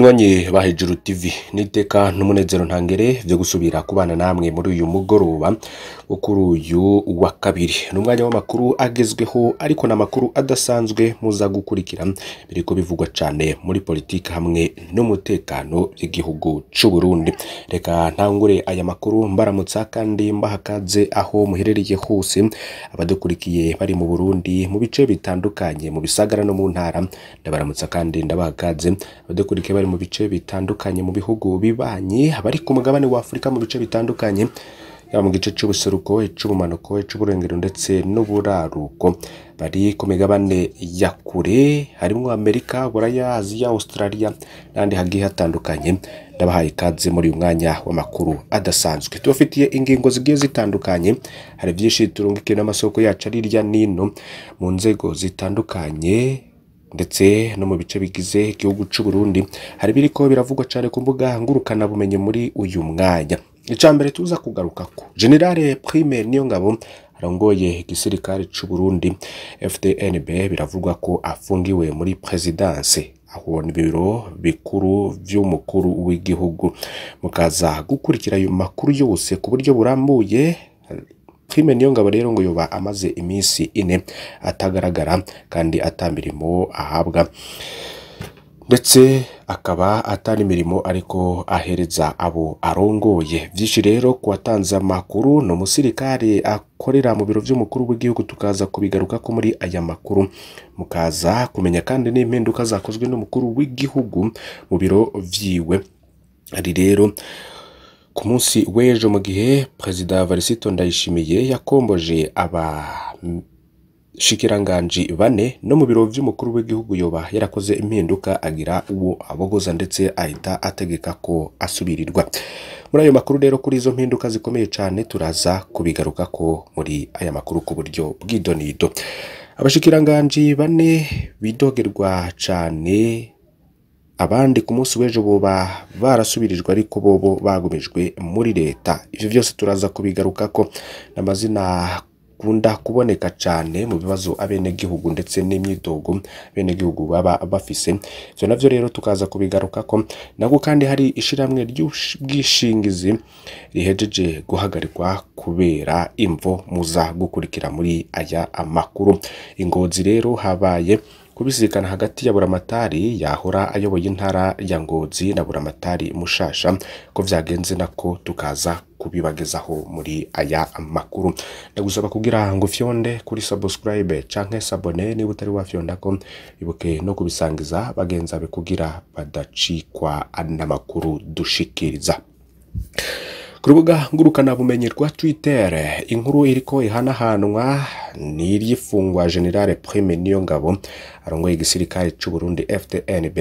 Banywanyi ba Hejuru TV, niteka n'umunezero ntangere vyo gusubira kubana namwe muri uyu mugoroba wo kuri uyu wa kabiri. N'umwanya w'amakuru agezweho, ariko n'amakuru adasanzwe muza gukurikira biriko bivugwa cane muri politike hamwe n'umutekano by'igihugu c'u Burundi. Reka ntangure aya makuru mbaramutsa kandi mbahakaze aho muherereye hose, abadukurikiye bari mu Burundi mu bice bitandukanye, mu bisagara no mu ntara, ndabaramutsa kandi ndabahakaze. Abadukurikiye bari mu bice bitandukanye mu bihugu bibanyi, abari ku mugabane wa Afrika mu bice bitandukanye, yaba mu gice c'ubuseruko, ic'ubumanuko, ic'uburengero ndetse n'uburaruko, bari ku migabane ya kure harimwo Amerika, Buraya, Aziya, Australia n'ahandi hagiye hatandukanye. Ndabahaye ikaze muri uyu mwanya w'amakuru adasanzwe. Tubafitiye ingingo zigiye zitandukanye, hari vyinshi turungikiye n'amasoko yacu ari hirya n'ino mu nzego zitandukanye ndetse no mu bice bigize igihugu c'u Burundi. Hari biriko biravugwa cane ku mbuga ngurukana bumenyi muri uyu mwanya. Icambere tuza kugarukako, General Prime Niyongabo arongoye igisirikare c'u Burundi FDNB, biravugwa ko afungiwe muri presidence, aho ni biro bikuru vy'umukuru w'igihugu. Mukaza gukurikira ayo makuru yose ku buryo burambuye. Prime Niyongabo rero ngo yoba amaze iminsi 4 atagaragara kandi atamirimo ahabwa, ndetse akaba atari imirimo ariko ahereza abo arongoye. Vyinshi rero kuwatanze amakuru ni umusirikare akorera mu biro vy'umukuru w'igihugu, tukaza kubigaruka ko muri aya makuru. Mukaza kumenya kandi n'impinduka zakozwe n'umukuru w'igihugu mu biro vyiwe. Ari rero ku munsi w'ejo, mu gihe Perezida Varisito Ndayishimiye yakomboje aba shikiranganji bane, no mu biro vy'umukuru w'igihugu yoba yarakoze impinduka, agira uwo abogoza ndetse ahita ategeka ko asubirirwa. Muri ayo makuru rero, kuri izo mpinduka zikomeye cane, turaza kubigaruka ko muri aya makuru ku buryo bw'idonido. Abashikiranganji bane bidogerwa cane, abandi ku munsi w'ejo boba barasubirijwe ariko bobo bagumijwe muri leta. Ivyo vyose turaza kubigarukako, n'amazina kunda kuboneka cane mu bibazo abenegihugu ndetse n'imyidogo abenegihugu baba bafise. Ivyo navyo rero tukaza kubigarukako. Nako kandi hari ishiramwe ry'ubwishingizi rihejeje guhagarikwa kubera imvo, muza gukurikira muri aya amakuru. Ingozi rero habaye kubisikana hagati ya Buramatari yahora ayoboye intara ya Ngozi na Buramatari mushasha, ko vyagenze nako tukaza kubibagezaho muri aya makuru. Ndagusaba kugira ngo fyonde kuri subscribe canke sabone niba utari wafyondako, ibuke no kubisangiza bagenza be kugira badacikwa n'amakuru dushikiriza. Ku rubuga ngurukana bumenyi rwa Twitter, inkuru iriko ihanahanwa ni iry'ifungwa General Prime Niyongabo arongoye igisirikare c'u Burundi FDNB.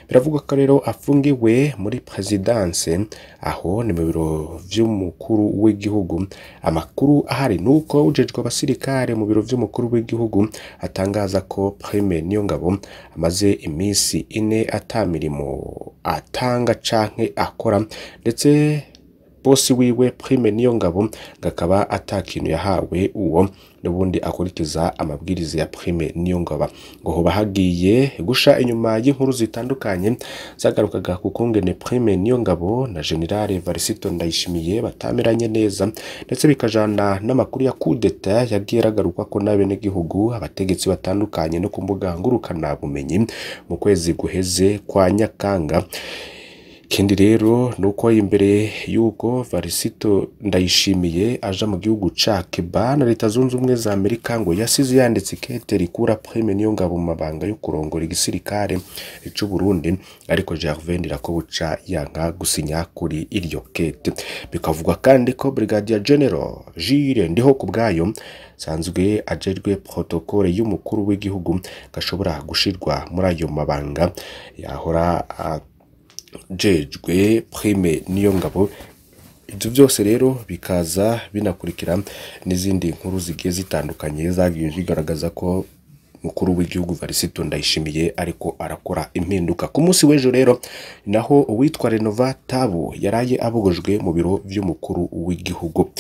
Biravugwa ko rero afungiwe muri presidence, aho ni mu biro vy'umukuru w'igihugu. Amakuru ahari nuko ujejwe abasirikare mu biro vy'umukuru w'igihugu atangaza ko Prime Niyongabo amaze iminsi 4 atamirimo atanga canke akora, ndetse bosi wiwe Prime Niyongabo ngakaba atakintu yahawe uwo n'ubundi akurikiza amabwiriza ya Prime Niyongabo. Ngo hoba hagiye gusha inyuma y'inkuru zitandukanye zagarukaga ku kungene Prime Niyongabo na General Varisito Ndayishimiye batameranye neza, ndetse bikajana n'amakuru ya coup d'etat yagiye aragaruka ko n'abenegihugu, abategetsi batandukanye no ku mbuga ngurukana bumenyi mu kwezi guheze kwa Nyakanga. Ikindi rero nuko imbere yuko Varisito Ndayishimiye aja mu gihugu ca Cuba na Leta Zunze Ubumwe za Amerika, ngo yasize yanditse ikete rikura Prime Niyongabo mu mabanga yo kurongora igisirikare c'u Burundi, ariko Gervais Ndirakobuca yanka gusinya kuri iryo kete. Bikavugwa kandi ko Brigadier General Jules Ndihokubwayo sanzwe ajejwe protocole y'umukuru w'igihugu gashobora gushirwa muri ayo mabanga yahora jejwe Prime Niyongabo. Ibyo byose rero bikaza binakurikira n'izindi nkuru zigiye zitandukanye zagiye zigaragaza ko mukuru w'igihugu Varisito Ndayishimiye ariko arakora impinduka. Ku munsi w'ejo rero naho uwitwa Renova Tabu yaraye abogojwe mu biro vy'umukuru w'igihugu.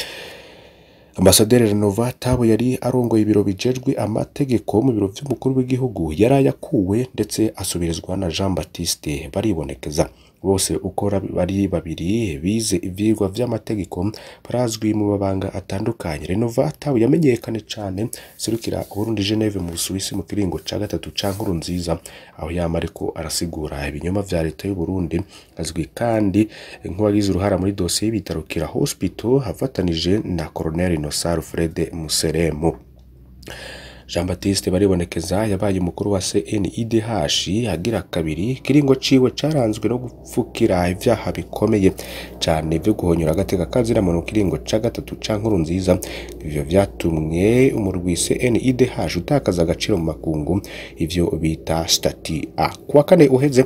Ambasaderi Renova Tabo yari arongoye ibiro bijejwe amategeko mu biro vy'umukuru w'igihugu yarayakuwe ndetse asubirizwa na Jean Baptiste Baribonekeza. Bose uko bari babiri bize ivyigwa vy'amategeko, barazwi mu mabanga atandukanye. Renova Tabo yamenyekanye cane serukira Burundi Geneve mu Busuwisi mu kiringo ca gatatu ca Nkurunziza, aho yama ariko arasigura ibinyoma vya leta y'u Burundi. Azwi kandi nk'uwagize uruhara muri dosiye y'ibitaro Kira Hospital afatanije na Colonel Innocent Alfred Museremu. Jean Baptiste Baribonekeza yabaye umukuru wa CNIDH agira kabiri. Kiringo ciwe caranzwe no gupfukira ivyaha bikomeye cane vyo guhonyora agateka kazina mu kiringo ca gatatu ca Nkurunziza. Ivyo vyatumye umurwi CNIDH utakaza agaciro mu makungu, ivyo bita statut A. Kuwa kane uheze,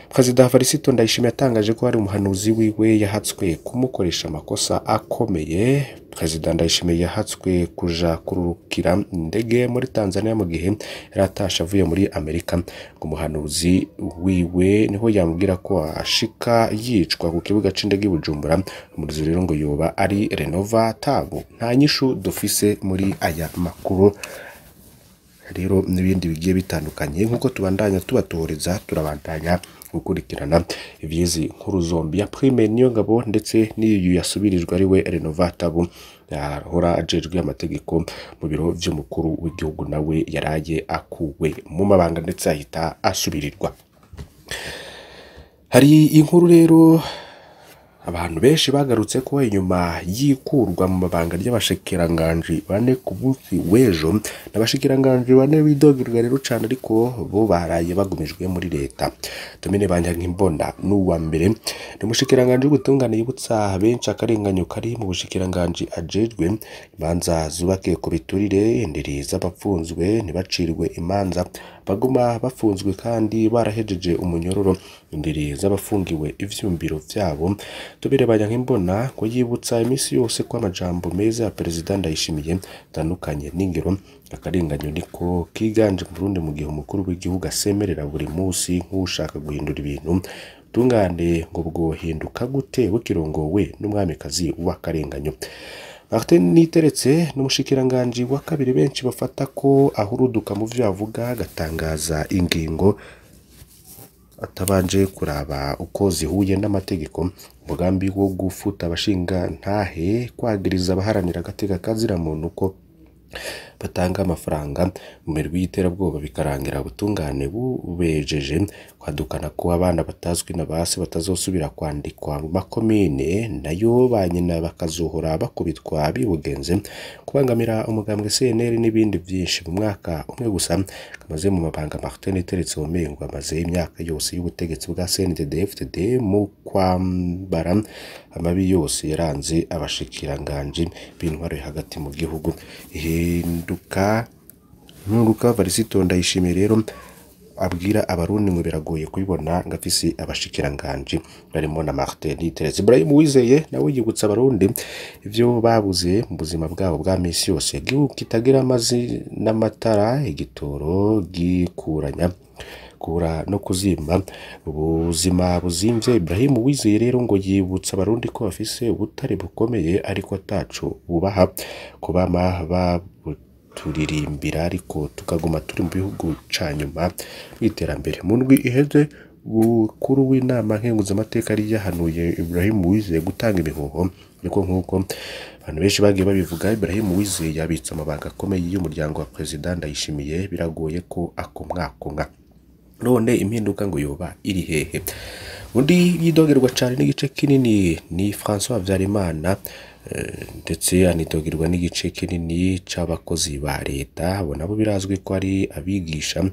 Perezida Varisito Ndayishimiye yatangaje ko hari umuhanuzi wiwe yahatswe kumukoresha amakosa akomeye. Perezida Ndayishimiye yahatswe kuja kururukira indege muri Tanzania mu gihe yaratashe avuye muri Amerika. Umuhanuzi wiwe niho yamubwira ko ashika yicwa ku kibuga c'indege i Bujumbura. Umuhanuzi rero ngo yoba ari Renova Tabo. Nta nyishu dufise muri aya makuru rero n'ibindi bigiye bitandukanye. Nkuko tubandanya tubatoreza, turabandanya gukurikirana ivy'izi nkuru zombi ya Prime Niyongabo ndetse n'iyu yasubirijwe ari we Renova Tabo yahora ajejwe amategeko mu biro vy'umukuru w'igihugu, nawe yaraye akuwe mu mabanga ndetse ahita asubirirwa. Hari inkuru rero abantu benshi bagarutse ko inyuma yikurwa mu mabanga ry'abashikiranganji bane ku munsi w'ejo, n'abashikiranganji bane bidogerwa rero cane, ariko bo baraye bagumijwe muri leta. Domine Banyankimbona n'uwa mbere ni umushikiranganji w'ubutungane, yibutsa benshi akarenganyo kari mu bushikiranganji ajejwe, imanza zubakiye ku biturire, indiri z'abapfunzwe ntibacirwe imanza, baguma bafunzwe kandi barahejeje umunyororo, indiri z'abafungiwe ivyumviro vyabo. Tubire Banyankimbona ngo yibutsa iminsi yose ko amajambo meza ya Perezida Ndayishimiye atandukanye n'ingero. Akarenganyo niko kiganje mu Burundi mu gihe umukuru w'igihugu asemerera buri munsi nk'ushaka guhindura ibintu. Tungane ngo bwohinduka gute bukirongowe n'umwamikazi w'akarenganyo? Martin Niteretse n'umushikiranganji wa kabiri benshi bafata ko ahuruduka mu vyo avuga, agatangaza ingingo atabanje kuraba uko zihuye n'amategeko. Umugambi wo gufuta abashinga ntahe, kwagiriza abaharanira agateka kazira muntu ko batanga amafaranga mu mirwi y'iterabwoba, bikarangira ubutungane bubejeje, kwadukana ko abana batazwi na base batazosubira kwandikwa mu makomine, nayo ba nyina bakazohora bakubitwa bibugenze, kubangamira umugambwe CNL n'ibindi byinshi. Mu mwaka umwe gusa kamaze mu mabanga, Martin Niteretse womengo amaze imyaka yose y'ubutegetsi bwa CNDD-FDD mu kwambara amabi yose yaranze abashikiranganji b'intwaro hagati mu gihugu. Ihinduka nturuka Varisito Ndayishimiye rero abwira abarundi ngo biragoye kubibona ngo afise abashikiranganji barimo na Martin Niteretse. Ibrahim Uwizeye nawe yibutsa abarundi ivyo babuze mu buzima bwabo bwa misi yose: igihugu kitagira amazi n'amatara, igitoro gikuranya kura no kuzimba, ubuzima buzimvye. Ibrahim Uwizeye rero ngo yibutsa abarundi ko bafise ubutare bukomeye ariko ataco bubaha, kubama babuturirimbira ariko tukaguma turi mu bihugu ca nyuma mw'iterambere. Mu ndwi iheze, mukuru w'inama nkenguzamateka yari yahanuye Ibrahim Uwizeye gutanga imihoho, niko nkuko abantu benshi bagiye babivuga. Ibrahim Uwizeye yabitse amabanga akomeye y'umuryango wa Perezida Ndayishimiye, biragoye ko akomwakomwa. None impinduka ngo yoba iri hehe? Undi yidogerwa cane n'igice kinini ni François Habyarimana, ndetse anidogerwa n'igice kinini c'abakozi ba leta. Abo nabo birazwi ko ari abigisha,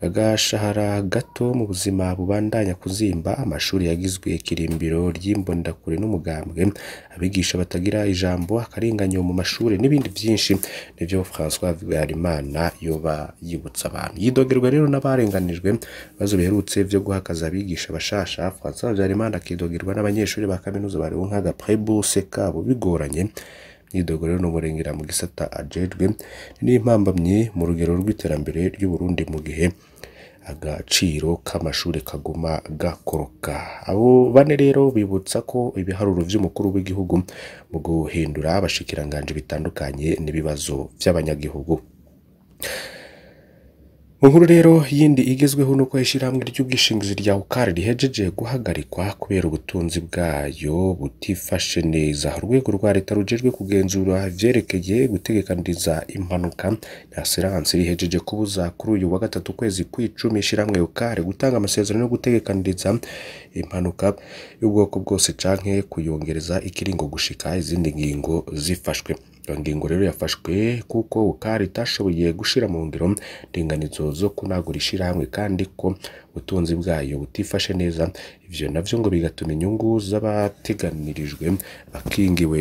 agashahara gato mu buzima bubandanya kuzimba, amashuri yagizwe ikirimbiro ry'imbonderakure n'umugambwe, abigisha batagira ijambo, akarenganyo mu mashuri n'ibindi vyinshi, nivyo François Habyarimana yoba yibutsa abantu. Yidogerwa rero n'abarenganijwe ibibazo biherutse vyo guhakaza abigisha bashasha. François Habyarimana akidogerwa n'abanyeshuri ba kaminuza baronka agaprébose kabo bigoranye. Imyidogo rero n'umurengera mu gisata ajejwe n'impambamyi mu rugero rw'iterambere ry'u Burundi, mu gihe agaciro k'amashure kaguma gakoroka. Abo bane rero bibutsa ko ibiharuro vy'umukuru w'igihugu mu guhindura abashikiranganje bitandukanye n'ibibazo vy'abanyagihugu. Mu nkuru rero yindi igezweho nuko ishirahamwe ry'ubwishingizi rya Ukari rihejeje guhagarikwa kubera ubutunzi bwayo butifashe neza. Urwego rwa leta rujejwe kugenzura ivyerekeye gutegekaniriza impanuka na assurance rihejeje kubuza kuri uyu wa gatatu kwezi kw'icumi ishirahamwe Ukari gutanga amasezerano yo gutegekaniriza impanuka y'ubwoko bwose canke kuyongereza ikiringo gushika izindi ngingo zifashwe. Iyo ngingo rero yafashwe kuko Ukari itashoboye gushira mu ngiro ndinganizo zo kunagura ishirahamwe kandi ko ubutunzi bwayo butifashe neza, ivyo navyo ngo bigatuma inyungu z'abateganirijwe bakingiwe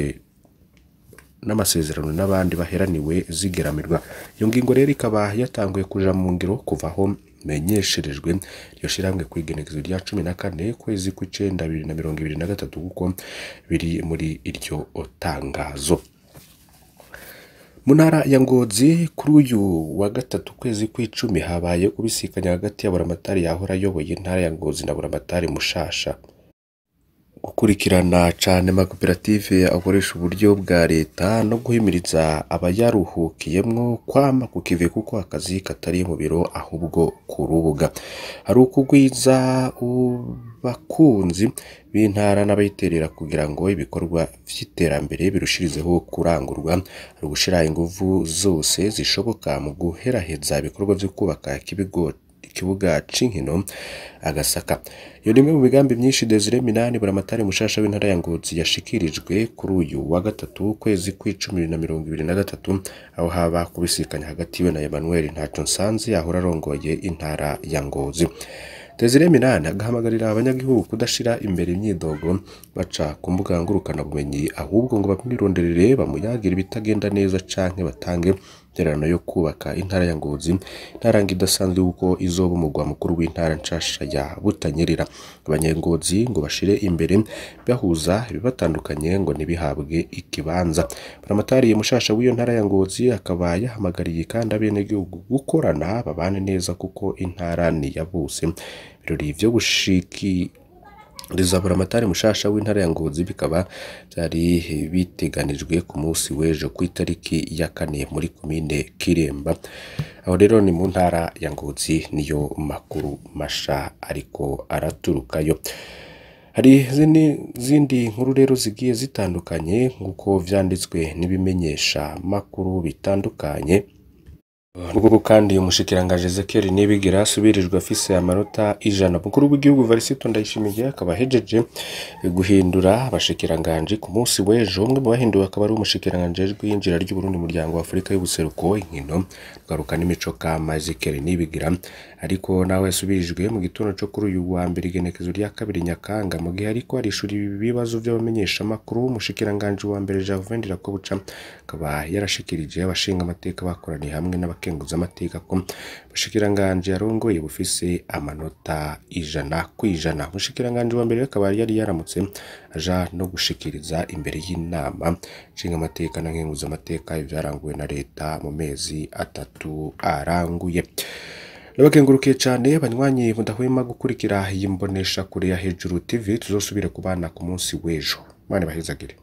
n'amasezerano n'abandi baheraniwe zigeramirwa. Iyo ngingo rero ikaba yatanguye kuja mu ngiro kuva aho menyesherejwe iryo shirahamwe kw'igenekerezo rya 14 kwezi kw'icenda 2023 kuko biri muri iryo tangazo. Mu ntara ya Ngozi kuri uyu wa gatatu kwezi kw'icumi habaye kubisikanya hagati ya Buramatari yahora ayoboye intara ya Ngozi na Buramatari mushasha. Gukurikirana cane amakoperative akoresha uburyo bwa leta no guhimiriza abayaruhukiyemwo kwama ku kivi kuko akazi katari mu biro ahubwo ku rubuga. Hari ukugwiza abakunzi b'intara n'abayiterera kugira ngo ibikorwa vy'iterambere birushirizeho kurangurwa. Hari ugushira inguvu zose zishoboka mu guheraheza ibikorwa vyo kubaka ikibuga c'inkino Agasaka. Iyo ni imwe mu migambi myinshi Desire Minani Buramatari mushasha w'intara ya Ngozi yashikirijwe kuri uyu wa gatatu kwezi kw'icumi 2023 aho haba kubisikanya hagati yiwe na Emmanuel Ntaconsanze yahora arongoye intara ya Ngozi. Desire Minani agahamagarira abanyagihugu kudashira imbere imyidogo baca ku mbuga ngurukanabumenyi ahubwo ngo bamwironderere bamuyagira ibitagenda neza canke batange intererano yo kubaka intara ya Ngozi, intara idasanzwe kuko izoba umugwa mukuru w'intara nshasha ya Butanyerera. Abanyengozi ngo bashire imbere bahuza ibibatandukanye ngo ntibihabwe ikibanza. Buramatari mushasha w'iyo ntara ya Ngozi akaba yahamagariye kandi abenegihugu gukorana babane neza kuko intara ni ya bose. Ibirori vyo gushikiriza Buramatari mushasha w'intara ya Ngozi bikaba vyari biteganijwe ku munsi w'ejo kw'itariki ya 4 muri komine Kiremba. Aho rero ni mu ntara ya Ngozi niyo makuru masha ariko araturukayo. Hari zindi nkuru rero zigiye zitandukanye nkuko vyanditswe n'ibimenyesha makuru bitandukanye. Nubwo kandi umushikiranganji Ezekiel Nibigira asubirijwe afise amanota 100. Mukuru w'igihugu Varisito Ndayishimiye akaba ahejeje guhindura abashikiranganji ku munsi w'ejo. Umwe mu bahinduwe akaba ari umushikiranganji w'iyinjira ry'Uburundi mu muryango wa Afurika y'ubuseruko inkino garuka n'imico kama Ezekiel Nibigira, ariko nawe yasubirijwe mu gitondo co kuri uyu wa mbere igenekezo rya 2 Nyakanga mu gihe ariko arishura ibibazo vy'abamenyesha makuru. Umushikiranganji wa mbere Gervais Ndirakobuca akaba yarashikirije abashinga amateka bakoraniye hamwe n'abakenguza amateka ko umushikiranganji yarongoye bufise amanota 100%. Umushikiranganji wa mbere akaba yari yaramutse aja no gushikiriza imbere y'inama nshinga amateka na nkenguza amateka ivyaranguwe na leta mu mezi 3 aranguye. Nabakengurukiye cane banywanyi mudahwema gukurikira iyi mbonesha kure ya Hejuru TV. Tuzosubira kubana ku munsi w'ejo. Imana ibahezagire.